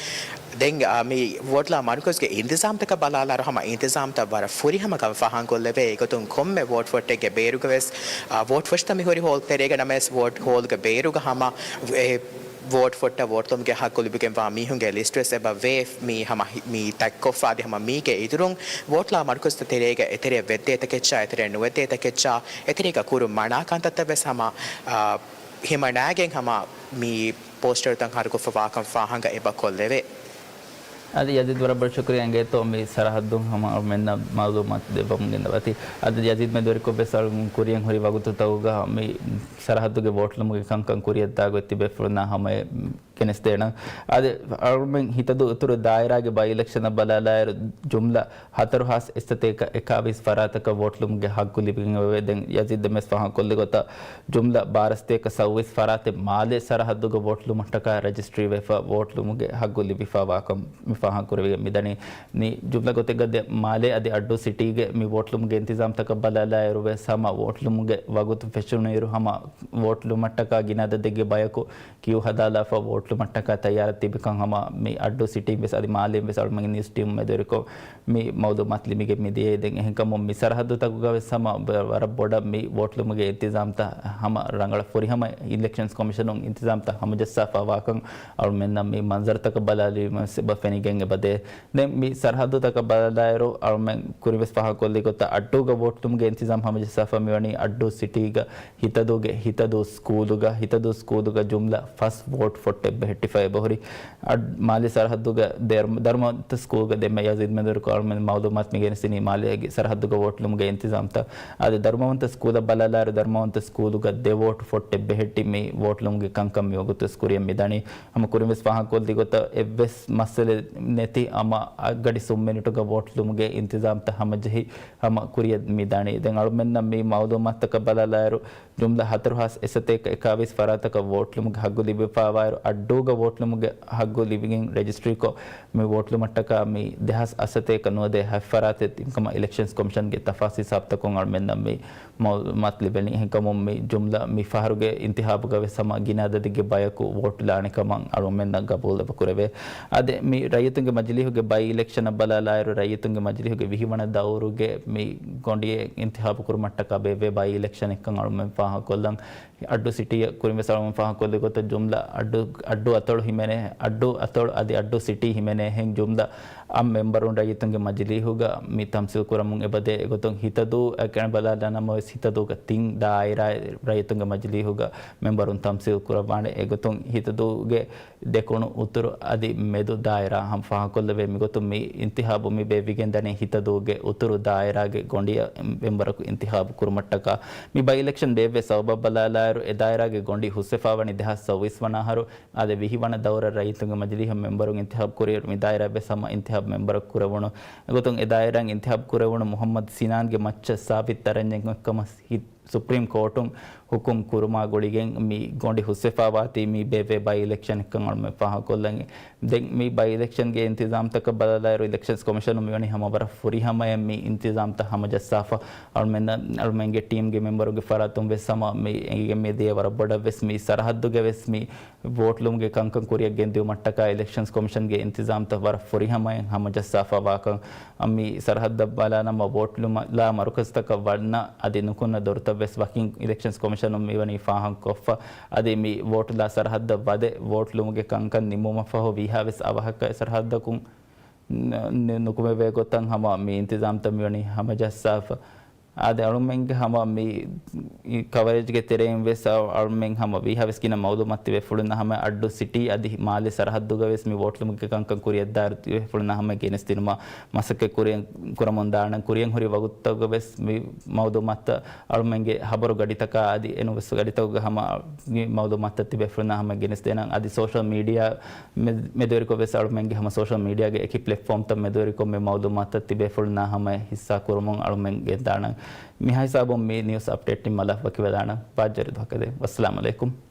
ދެން، އާ، މި ވޯޓްލާ މަރުކަޒުގެ އިންތިޒާމްތަކަށް ބަލާލާއިރު ހަމަ އިންތިޒާމްތައް ވަރަށް ފުރިހަމަ ކަމަށް ފާހަގަކޮށްލެވޭ. އެގޮތުން ކޮންމެ ވޯޓް ފޮށްޓެއްގެ ބޭރުގަވެސް، އާ، ވޯޓް ފޮށިތައް މިހުރި ހޯލް ތެރޭގަ ނަމަވެސް ވޯޓް ހޯލްގެ ބޭރުގަ ހަމަ އެ ވޯޓް ފޮށްޓަށް ވޯޓްލުމުގެ ހައްގު ލިބިގެންވާ މީހުންގެ ލިސްޓްވެސް އެބަ ވޭ. މީ ހަމަ ހި-، މީ ތައްކޮށްފަ އަދި ހަމަ މީގެ އިތުރުން ވޯޓްލާ މަރުކަޒުތައް ތެރޭގަ އެތެރެއަށް ވެއްދޭ ތަކެއްޗާ، އެތެރެއަށް ނުވެއްދޭ ތަކެއްޗާ، އެތެރޭގަ ކުރުން މަނާ ކަންތައްތައްވެސް ހަމަ، އާ، ހިމަނާގެން ހަމަ މި ޕޯސްޓަރުތައް ހަރުކޮށްފަވާކަން ފާހަގަ އެބަ ކޮށްލެވޭ. އަދި ޔަޒީދް ވަރަށް ބޮޑަށް ޝުކުރިއްޔާ އިނގޭތޯ މި ސަރަހައްދުން ހަމަ އަޅުމެންނަށް މައުލޫމާތު ދެއްވަމުން ގެންދަވަތީ. އަދި ޔަޒީދް މެދުވެރިކޮށްވެސް އަޅުގަނޑު ކުރިއަށް ހުރި ވަގުތުތަކުގަ މި ސަރަހައްދުގެ ވޯޓްލުމުގެ ކަންކަން ކުރިއަށްދާ ގޮތް ތިބޭފުޅުންނާ ހަމަޔަށް ގެނެސްދޭނަން. އަދި އަޅުމެން ހިތަދޫ އުތުރު ދާއިރާގެ ބައި އިލެކްޝަނަށް ބަލާލާއިރު ޖުމްލަ ހަތަރު ހާސް އެއްސަތޭކަ އެކާވީސް ފަރާތަކަށް ވޯޓްލުމުގެ ހައްގު ލިބިގެން އެބަވޭ. ދެން ޔަޒީދް ދެންވެސް ފާހަގަކޮށްލި ގޮތަށް ޖުމްލަ ބާރަ ސަތޭކަ ސައުވީސް ފަރާތެއް މާލޭ ސަރަހައްދުގަ ވޯޓްލުމަށްޓަކާ ރަޖިސްޓްރީ ވެފަ ވޯޓްލުމުގެ ހައްގު ލިބިފަވާކަން މި ފާހަގަކުރެވިގެން މިދަނީ. ނި ޖުމްލަ ގޮތެއްގަ ދެ މާލޭ އަދި އައްޑޫ ސިޓީގެ މި ވޯޓްލުމުގެ އިންތިޒާމްތަކަށް ބަލާލާއިރު ވެސް ހަމަ ވޯޓްލުމުގެ ވަގުތު ފެށުނުއިރު ހަމަ ވޯޓްލުމަށްޓަކާ ގިނަ އަދަދެއްގެ ބަޔަކު ކިއު ހަދާލާފަ ވޯޓްލުމަށްޓަކާ ތައްޔާރަށް ތިބިކަން ހަމަ މި އައްޑޫ ސިޓީން ވެސް އަދި މާލޭން ވެސް އަޅުމެންގެ ނިއުސް ޓީމު މެދުވެރިކޮށް މި މައުލޫމާތު ލިބިގެން މިދިޔައީ. ދެން އެހެންކަމުން މި ސަރަހައްދުތަކުގަ ވެސް ހަމަ ވަ-، ވަރަށް ބޮޑަށް މި ވޯޓްލުމުގެ އިންތިޒާމްތައް ހަމަ ރަނގަޅަށް ފުރިހަމަ އިލެކްޝަންސް ކޮމިޝަނުން އިންތިޒާމްތައް ހަމަޖައްސާފަވާކަން އަޅުމެންނަށް މި މަންޒަރުތަކަށް ބަލާލީމަ ވެސް އެބަ ފެނިގެން އެބަދޭ. ދެން މި ސަރަހައްދުތަކަށް ބަލާލާއިރު އަޅުމެން ކުރިންވެސް ފާހަގަކޮށްލި ގޮތަށް އައްޑޫގަ ވޯޓްލުމުގެ އިންތިޒާމް ހަމަޖައްސާފަ މިވަނީ އައްޑޫ ސިޓީގަ ހިތަދޫގެ ހިތަދޫ ސްކޫލުގަ، ހިތަދޫ ސްކޫލުގަ ޖުމްލަ ފަސް ވޯޓް ފޮށްޓެއް ބެހެއްޓިފަ އެބަހުރި. އައް-، މާލެ ސަރަހައްދުގަ ދެރު-، ދަރުމަވަންތަ ސްކޫލްގަ ދެންމެ ޔަޒީދް މެދުވެރިކޮށް އަޅުމެން މައުލޫމާތު މިގެނެސްދިނީ މާލޭގެ ސަރަހައްދުގަ ވޯޓްލުމުގެ އިންތިޒާމްތައް. އާދެ، ދަރުމަވަންތަ ސްކޫލަށް ބަލާލާއިރު ދަރުމަވަންތަ ސްކޫލުގަ ދެ ވޯޓް ފޮށްޓެއް ބެހެއްޓި މި ވޯޓްލުމުގެ ކަންކަން މިވަގުތު ވެސް ކުރިއަށް މިދަނީ. ހަމަ ކުރިންވެސް ފާހަގަކޮށްލި ގޮތަށް އެއްވެސް މައްސަލައެއް ނެތި ހަމަ އަށްގަޑި ސުން މިނިޓުގަ ވޯޓްލުމުގެ އިންތިޒާމްތައް ހަމަޖެހި ހަމަ ކުރިއަށް މިދަނީ. ދެން އަޅުމެންނަށް މި މައުލޫމާތުތަކަށް ބަލާލާއިރު، ޖުމްލަ ހަތަރު ހާސް އެއްސަތޭކަ އެކާވީސް ފަރާތަކަށް ވޯޓްލުމުގެ ހައްގު ލިބިފާވާއިރު، އައްޑޫގަ ވޯޓްލުމުގެ ހައްގު ލިބިގެން ރަޖިސްޓްރީކޮށް، މި ވޯޓްލުމަށްޓަކާ މި ދެހާސް އަށްސަތޭކަ ނުވަދޭ ހަތް ފަރާތެއް ތިބިކަމަށް އިލެކްޝަންސް ކޮމިޝަންގެ ތަފާސް ހިސާބުތަކުން އަޅުމެންނަށް މި މައުލޫމާތު ލިބެނީ. އެހެންކަމުން މި ޖުމްލަ މި ފަހަރުގެ އިންތިހާބުގަ ވެސް ހަމަ ގިނަ އަދަދެއްގެ ބަޔަކު ވޯޓް ލާނެ ކަމަށް އަޅުމެންނަށް ގަބޫލެއް ކުރެވޭ. އާދެ، މި ރައްޔިތުންގެ މަޖިލީހުގެ ބައި އިލެކްޝަނަށް ބަލާލާއިރު، ރައްޔިތުންގެ މަޖިލީހުގެ ވިހި ވަނަ ދައުރުގެ މި ގޮނޑިއެއް އިންތިހާބު ކުރުމަށްޓަކާ ބޭއްވޭ ބައި އިލެކްޝަނެއްކަން އަޅުމެން ފާހަގަކޮށްލަން. އައްޑޫ ސިޓީއަށް ކުރިން ވެސް އަޅުމެން ފާހަގަކޮށްލި ގޮތަށް ޖުމްލަ އައްޑޫ، އައްޑޫ އަތޮޅު ހިމެނޭ، އައްޑޫ އަތޮޅު އަދި އައްޑޫ ސިޓީ ހިމެނޭ ހެން ޖުމްލަ އަށް މެމްބަރުން ރައްޔިތުންގެ މަޖިލީހުގަ މި ތަމްސީލް ކުރަމުން އެބަދޭ. އެގޮތުން ހިތަދޫ އެކަނި ބަލާލާނަމަވެސް ހިތަދޫގަ ތިން ދާއިރާ ރައްޔިތުންގެ މަޖިލީހުގަ މެމްބަރުން ތަމްސީލް ކުރައްވާނެ. އެގޮތުން ހިތަދޫގެ ދެކުނު އުތުރު އަދި މެދު ދާއިރާ ހަމަ ފާހަގަކޮށްލެވޭ. މިގޮތުން މި އިންތިހާބު މި ބޭއްވިގެންދަނީ ހިތަދޫގެ އުތުރު ދާއިރާގެ ގޮނޑިއަށް މެމްބަރަކު އިންތިހާބު ކުރުމަށްޓަކާ. މި ބައި އިލެކްޝަން ބޭއްވޭ ސަބަބަށް ބަލާލާއިރު، އެ ދާއިރާގެ ގޮނޑި ހުސްވެފާވަނީ ދެހާސް ސައުވީސް ވަނަ އަހަރު. އާދެ، ވިހި ވަނަ ދައުރަށް ރައްޔިތުންގެ މަޖިލީހަށް މެމްބަރުން އިންތިހާބު ކުރިއިރު، މި ދާއިރާ ވެސް ހަމަ އިންތިހާބު މެމްބަރަކު ކުރެވުނު. އެގޮތުން އެ ދާއިރާއިން އިންތިހާބު ކުރެވުނު މުހައްމަދު ސިނާންގެ މައްޗަށް ސާބިތް ތަރަންޏެއް އޮތްކަމަށް ހި-، ސުޕްރީމް ކޯޓުން ހުކުމް ކުރުމާ ގުޅިގެން މި ގޮނޑި ހުސްވެފާވާތީ މި ބޭއްވޭ ބައި އިލެކްޝަނެއްކަން އަޅުމެން ފާހަގަކޮށްލަން. ދެން މި ބައި އިލެކްޝަންގެ އިންތިޒާމްތަކަށް ބަލާލާއިރު، އިލެކްޝަންސް ކޮމިޝަނުން މިވަނީ ހަމަ ވަރަށް ފުރިހަމަޔަށް މި އިންތިޒާމްތައް ހަމަޖައްސާފަ. އަޅުމެން، އަޅުމެންގެ ޓީމްގެ މެމްބަރުންގެ ފަރާތުން ވެސް ހަމަ މި އެނގިގެން މިދިޔަ ވަރަށް ބޮޑަށް ވެސް މި ސަރަހައްދުގެ ވެސް މި ވޯޓްލުމުގެ ކަންކަން ކުރިއަށް ގެންދިއުމަށްޓަކާ އިލެކްޝަންސް ކޮމިޝަންގެ އިންތިޒާމްތައް ވަރަށް ފުރިހަމައިން ހަމަޖައްސާފަ ވާކަން މި ސަރަހައްދަށް ބަލާނަމަ ވޯޓްލުމަށް ލާ މަރުކަޒުތަކަށް ވަންނަ އަދި ނުކުންނަ ދޮރުތައް ވެސް ވަކިން އިލެކްޝަންސް ކޮމިޝަނުން މިވަނީ ފާހަގަކޮށްފަ. އަދި މި ވޯޓް ލާ ސަރަހައްދަށް ވަދެ ވޯޓްލުމުގެ ކަންކަން ނިމުމަށްފަހު ވީހާވެސް އަވަހަކަށް އެ ސަރަހައްދަކުން ނު-، ނުކުމެވޭ ގޮތަށް ހަމަ މި އިންތިޒާމްތައް މިވަނީ ހަމަޖައްސާފަ. އާދެ، އަޅުމެންގެ ހަމަ މި ކަވަރޭޖްގެ ތެރެއިން ވެސް އަ-، އަޅުމެން ހަމަ ވީހާވެސް ގިނަ މައުލޫމާތު ތިބޭފުޅުންނަށް ހަމަ އައްޑޫ ސިޓީ އަދި މާލެ ސަރަހައްދުގަ ވެސް މި ވޯޓްލުމުގެ ކަންކަން ކުރިއަށްދާއިރު ތިބޭފުޅުންނަށް ހަމަ ގެނެސްދިނުމަށް މަސައްކަތް ކުރިއަށް، ކުރަމުން ދާނަން. ކުރިއަށް ހުރި ވަގުތުތަކުގަ ވެސް މި މައުލޫމާތު އަޅުމެންގެ ހަބަރު ގަޑިތަކާ އަދި އެނޫންވެސް ގަޑިތަކުގަ ހަމަ މި މައުލޫމާތު ތިބޭފުޅުންނަށް ހަމަ ގެނެސްދޭނަން. އަދި ސޯޝަލް މީޑިއާ މެ-، މެދުވެރިކޮށް ވެސް އަޅުމެންގެ ހަމަ ސޯޝަލް މީޑިއާގެ އެކި ޕްލެޓްފޯމްތައް މެދުވެރިކޮށް މި މައުލޫމާތު ތިބޭފުޅުންނާ ހަމަ ހިއްސާ ކުރުމުން އަޅުމެން ގެންދާނަން. މިހާ ހިސާބުން މި ނިއުސް އަޕްޑޭޓް ނިންމާލާ ވަކިވެލާނަން. ބާއްޖަވެރި ދުވަހަކަށް ދެން. ވައްސަލާމް އަލައިކުމް.